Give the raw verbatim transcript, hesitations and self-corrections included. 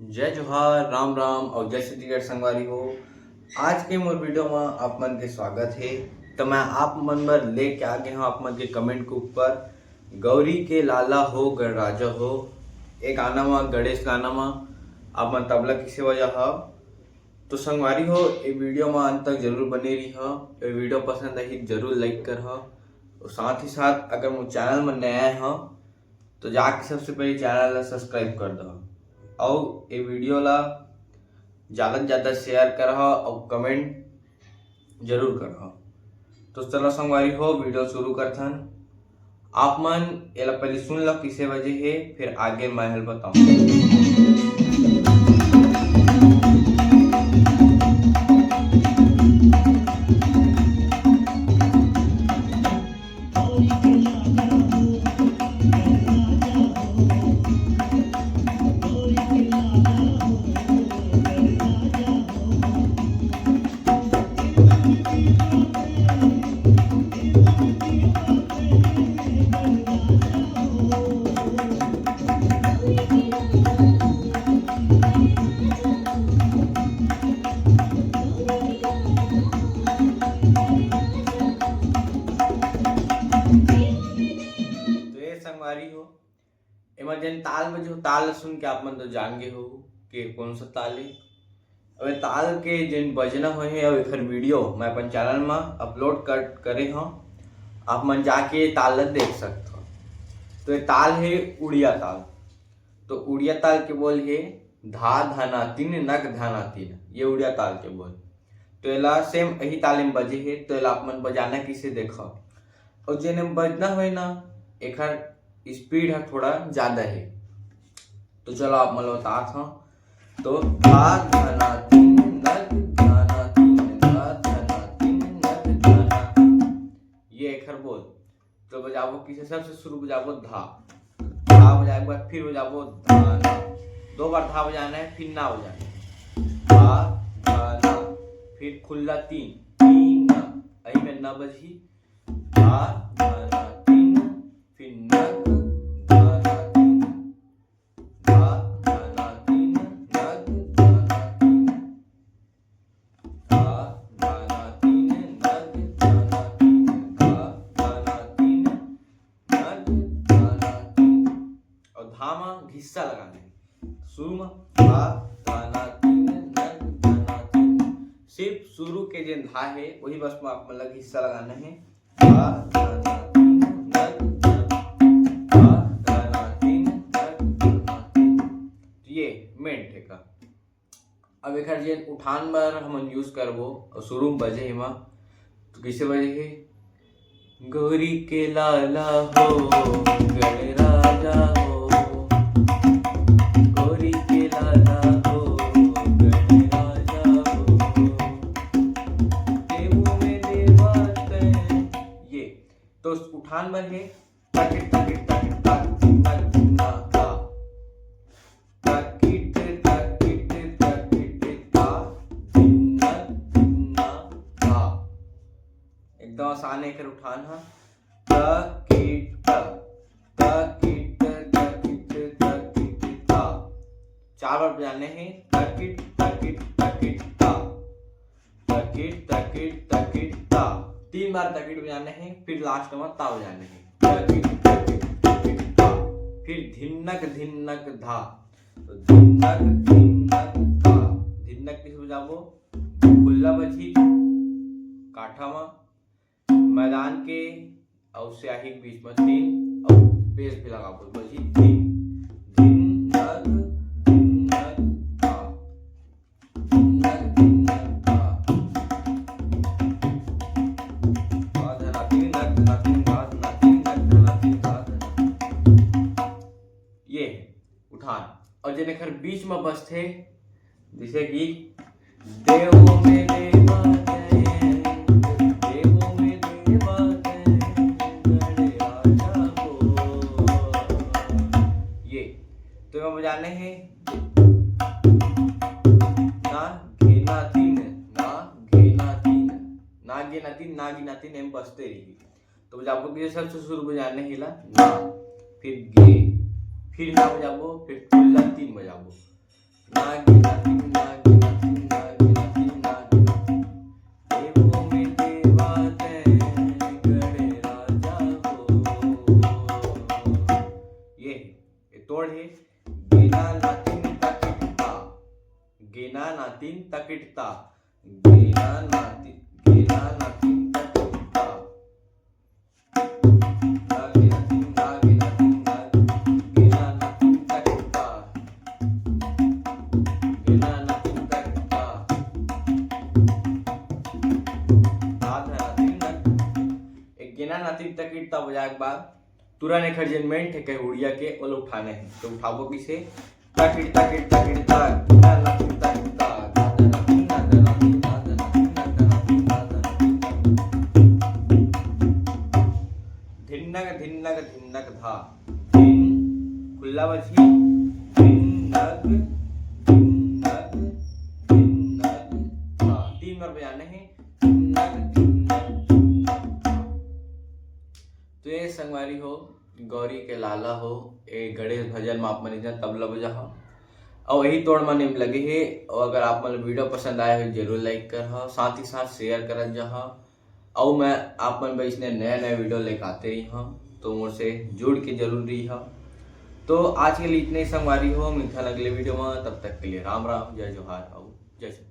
जय जोहार, राम राम और जय छत्तीसगढ़ संगवारी हो। आज के मोर वीडियो में आप मन के स्वागत है। तो मैं आप मन बर लेके आ गए हूँ आप मन के कमेंट के ऊपर, गौरी के लाला हो गणराजा हो, एक गाना मा, गणेश गाना मा आप मन तबला किसे बजा हो। तो संगवारी हो, ये वीडियो मा अंत तक जरूर बने रही हो। ये वीडियो पसंद आई जरूर लाइक कर हो, और साथ ही साथ अगर मोर चैनल में नया हो तो जाके सबसे पहले चैनल ला सब्सक्राइब कर दो, और ये वीडियो ला ज़्यादा से ज़्यादा शेयर करहा और कमेंट जरूर करहा। तो चलो संगवारी हो, वीडियो शुरू करथन। आप मन एला पहले सुन लो किसे बजे हे, फिर आगे मैं हल बताऊँ। तो ये संगवारी हो, एमा जेन ताल बजे हो, ताल ल सुन के आप मन तो जान गे हो कि कौन सा ताल है। अब ये ताल के जेन बजना होए हे, अब एखर वीडियो मैं अपन चैनल में अपलोड कर करे हूँ, आप मन जाके ताल ल देख सकते हो। तो ये ताल है उड़िया ताल। तो उड़िया ताल के बोल है धा धना तीन नग धना तीन, ये उड़िया ताल के बोल। तो एला सेम यही ताल में बजे हे, तो एला आप मन बजाना किसे देखो। और जेने बजना होए ना, एखर स्पीड ह थोड़ा ज्यादा हे। तो चलो आप मन ल बतात हूँ। तो धा धना तीन नग धना तीन, धा धना तीन नग धना तीन, ये एखर बोल। तो बजाबो किसे, सबसे शुरू बजाबो धा, धा बजाए के बाद फिर बजाबो धाना, दो बार धा बजाना है, फिर ना बजाना है। धा धाना, फिर खुल्ला तीन, तीन ना, अही में ना बजही। धा धाना तीन, फिर नग धाना तीन, धा धाना तीन, नग धाना तीन, धा धाना तीन, नग धाना तीन, धा धाना तीन, नग धाना तीन। और धा मा घिस्सा लगाना है। शुरू मा धा धाना तीन, नग धाना तीन। सिर्फ शुरू के जेन धा है, वही बस में आप मन ला घिस्सा लगाना है। धा धाना तीन, नग धाना, धा धाना तीन, नग धाना तीन। तो ये मेन ठेका। अब एखर जेन उठान बर हमन यूज करबो, और शुरू में बजे हे मा, तो कैसे बजे हे? गौरी के लाला हो, गणराजा हो, गौरी के लाला हो, गणराजा हो, देवों में देवा तैं। ये तो उठान बर हे। तकिट, तकिट, तकिट, तक, तक, ना, ता। तकिट, तकिट, तकिट, ता। धिन्ना, धिन्ना, धा। एकदम आसान है एकर उठान ह। तकिट, ता। तकिट, तकिट, तकिट, ता। चार बार बजाने हैं। तकिट, तकिट, तकिट, ता। तकिट, तकिट, तकिट, ता। तीन बार तकिट बजाने हैं, फिर लास्ट में ता बजाने हैं। तकिट, तकिट, तकिट, ता। फिर धिन्नक, धिन्नक, धा। तो धिन्नक, धिन्नक, धा। धिन्नक किसे बजाबो? खुल्ला बजही काठा मा, मैदान के अउ स्याही के बीच में तीन, अउ बेस भी लगाबो, बजही तीन। धिन, नग, धिन, नग, धा। धिन, नग, धिन, नग, धा। धा, धना, तीन, नग, धना, तीन, धा, धना, तीन, नग, धना, तीन, धा, धना। ये है उठान। और जेन एखर बीच में बजथे, जैसे कि देवों में देवा तैं, देवों में देवा तैं, गणराजा हो। ये तो एमा बजाने हैं ना घेना तीन, ना घेना तीन, ना घेना तीन, ना घेना तीन, एम बजते रही। तो बजाबो कि सबसे शुरू बजाने हिला ना, फिर गे, फिर ना बजाबो, फिर खुल्ला तीन बजाबो। नागिन, नागिन, नागिन, नागिन, नागिन, नागिन। देवों में देवा तैं गढ़ राजा हो। ये है, ये तोड़ है। गेना नातिन तकिटता, गेना नातिन तकिटता, गेना नातिन, गेना नातिन तकिटता। गा गेना तिन, गा गेना तिन, गा गेना नातिन तकिटता। गेना नातिन तकिटता। गा गेना तिन, गा एक गेना नातिन तकिटता बजाए के बाद तुरंत एखर जेन मेंट हे कहे उड़िया के, ओला उठाना हे। तो उठाबो किसे? तकिट, तकिट, तकिट, तक, गा गेना तिन तकिटता, गा गेना तिन, गा गेना तिन, गा गेना तिन, गा गेना तिन, गा गेना तिन, गा गेना तिन। धिन्नक, धिन्नक, धिन्नक, धा। धिन, खुल्ला बजही। धिन्नक, धिन्नक, धिन्नक, धा। तीन बार बजाना हे। धिन्नक, धिन्नक, धिन्नक, धा। तो ये संगवारी हो, गौरी के लाला हो, ए गणेश भजन म आप मन इतना तबला बजाहा। अउ यही तोड़ मन एम लगे हे। अउ अगर आप मन ला वीडियो पसंद आए हो, जरूर लाइक करहा, साथ ही साथ शेयर करत जाहा। अउ मैं आप मन बर इसने नया नया वीडियो लेके आते रही हूँ, तो मोर से जुड़ के जरूर रही हा। तो आज के लिए इतने ही संगवारी हो, मिलथन अगले वीडियो में। तब तक के लिए राम राम, जय जोहार अउ जय छत्तीसगढ़।